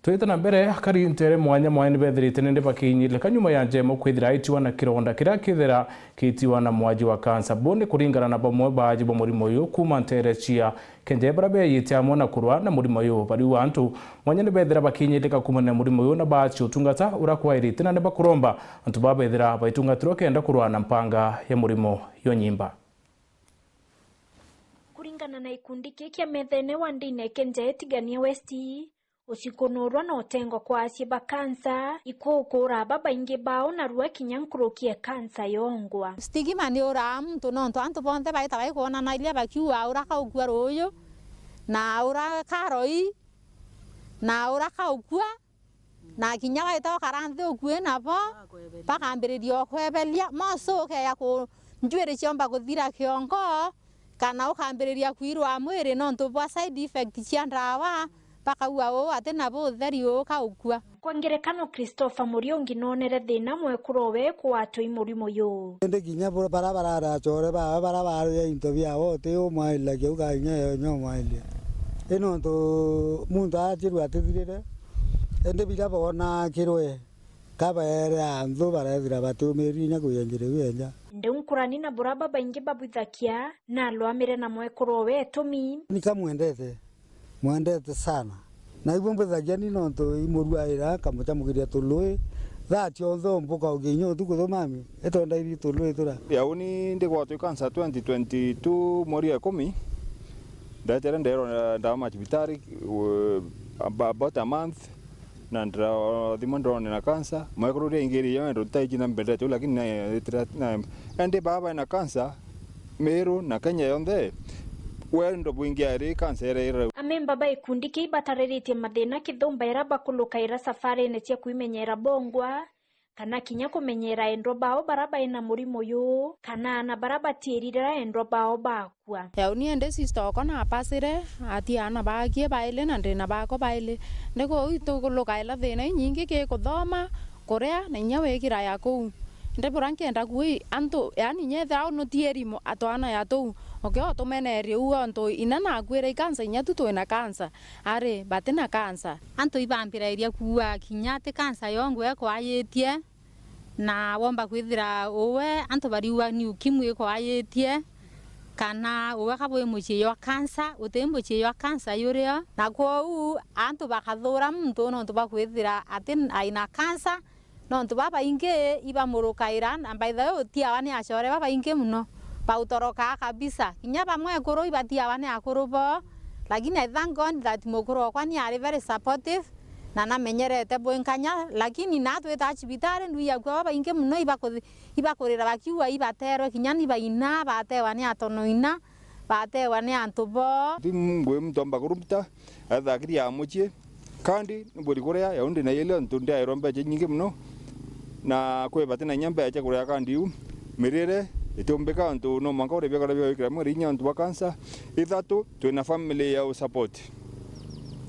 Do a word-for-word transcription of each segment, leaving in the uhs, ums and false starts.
Twite na mbere, akari ntere mwanya mwanya ni bethirite nende bakinyirika nyuma ya njemo kwithira aitiwa na kironda kiria kithira kiitiwa na mwaji wa kansa. Bo ni kuringana na bamwe baaji ba murimo uyu kuuma ntere cia Kenje, baria beeyite amwe na kurwa na murimo uyu. Bariu antu mwanya ni bethira bakinyirika kuumania na murimo uyu na baachi utungata uria kwairite, na ni bakuromba antu baa bethira baitungatirwa kenda kurwa na mpanga ya murimo yo nyimba. Kuringana na gikundi kii kia methene wa ndine Kenje Tigania West, gucikunurwa na utengwa kwa acie ba kansa, ikuukura babaingi bao narua kinya nkuruki e kansa yongwa. Stigma ni uraa muntu, nontu antu bonthe baita baikwonanaria bakiuga, "Ura kaukua ruuyu, na ura karoi, na ura kaukua." Na kinya waita ukara nthi ukui nabo, bakambiriria ukweberia, moso ukeya ku, njuiri ciomba kuthira kiongo, kana ukambiriria kwirwa mwiri nontu bwa side effect cia ndawa, bakauga uu ati nabo utheri uu kaukua. Kwa ngerekano, Christopher Muriungi noonere thina mwekuru owe kwatwa i murimo uyu. Indi kinya bo-, bara barari acore bawe bara baria into biao uti umwairiria kiu ka kinya yo inya umwairiria. I nontu muntu aachirua atithirire, indi biria boona kirwe, kabeere anthu barethira batiumiirie inya kwija njira iu yenja. Indi unkurani na buria babaingi babwithagia, nalwamire na mwekuru owe itumi. Ni kamwendete, mwendete sana. Na ibu mbithagia ni nontu imurwaira, nkamucamukiria tului. Thaa cionthe umbuka ukinya utuku thumami, itwenda ibi tului tura. Ya uni ndigwatwa i kansa twenty twenty-two mweri ya ikumi. Ndaetere ndeerwa ndauma cibitari, uh, ab-, about a month, na ndirathimwa ndonene na kansa. Mwekuru ria ingi rio ndo ntaiji na mbendete u, lakini na, na, indi baba ena kansa, Meru na Kenya yonthe, wendo bwingi ari kansa ira ira. Amemba ba gikundi kii batariritie mathina kithumba ira bakulukaira safarine cia kwimenyera bongwa, kana kinya kumenyera endwa bao bara bai na murimo uyu, kana ana bara batiirira endwa bao bakua. Yauni indi sister okwa napasire, atia ana bakie baili na ndina bakwa baili. Ndi kuu itukulukaira thina inyingi ki kuthoma, kuria, na inya wikira ya kuu. Ndi bura nkenda kui antu, yaani nyethira au nuti erimu atwana ya tuu, uke utumenerie uu ontu ina nakwire i kansa, inya tu twina kansa, ari bati na kansa. Antu ibambirairia kuuga kinya ati kansa yongwe ikwayitie, na womba kwithira uwe antu bariuga ni ukimwi ikwayitie, kana uwe kaba wi mucii jwa kansa, uti mucii jwa kansa yurio. Na kwou antu bakathura muntu nontu bwa kwithira ati aina kansa, nontu babaingi ibamurukaira, na by the way utiawa ni acore babaingi muno, bautorokaa kabisa. Kinya bamwe ekuru ibatiawa ni akuru boo, lakini I thank God that mukuru okwa ni ari very supportive, na namenyerete bwinkanya, lakini na twitaa cibitari, ndwiagua babaingi muno ibakuthi-, ibakurira bakiuga ibaterwe, kinya ni baina, batewa ni atono ina, batewa ni antu boo. Ti ngui muntu omba kuruta, athakiri ya mucii. Kandi ni buri kuria, yau ndi na yeli ontu ndiairwa mbeca inyingi muno, na kwi bati na inya mbeca cia kuria kandi iu. Mirire itiumbika ontu no mwanka urie biakara bia gwikira mwiri inya ontu bwa kansa. Ithatu, twina family ya u support.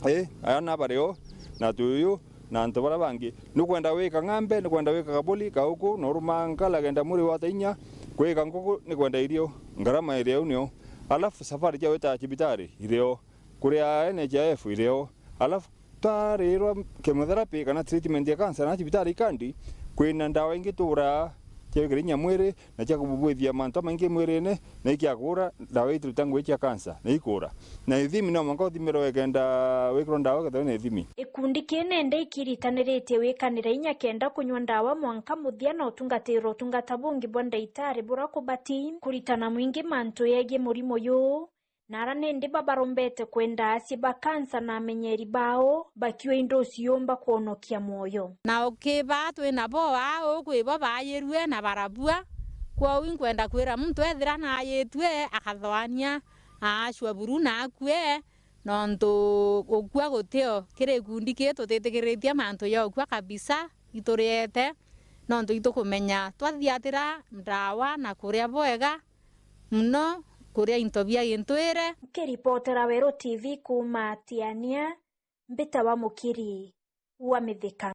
Ii, aana bari o, na tuyu, na antu baria bangi. Nukwenda wika ng'ambe, nukwenda wika kaburi, kauku, na uruma nkala kenda mwiri wata inya, kwika nguku, nikwenda irio, ngarama iria iu nio. Alafu safari cia gwita cibitari irio, kuria N H I F irio. Alafu twarirwa chemotherapy kana treatment ya cancer na cibitari ikandi, kwina ndawa ingi tugura cia gwikira inya mwiri, na cia kububwithia mantu jamaingi mwirine, na ikiakura, ndawa itiruta ngui cia kansa, na ikura. Na ithimi no mwanka uthimirwe kenda wikirwa ndawa kethirwa na ithimi. Gikundi kii nende ikiritaniritie wikanira inya kenda kunywa ndawa mwanka muthia na utungatirwa utungata bungi bwa ndaitari bura kubati, kuritana mwingi mantu yegie murimo yuu, na ara nindi babarombete kwenda asie ba kansa na amenyeri bao bakiua indo ciumba kwonokia mwoyo. Na ukiba twina bo aa, ukwibo baayirue na barabua. Kwou inkwenda kwira muntu ethira naayitue, akathoania, aacua buru na akue, nontu gukua gutio. Kiri gikundi kii tutitikiritie mantu ja ukua kabisa, ituriete, nontu itukumenya twathiatira ndawa na kuria bwega, muno kuria into bia gintwire. Nkiripotera Weru T V kuuma Tiania, mbitawa Mukiri wa Mithika.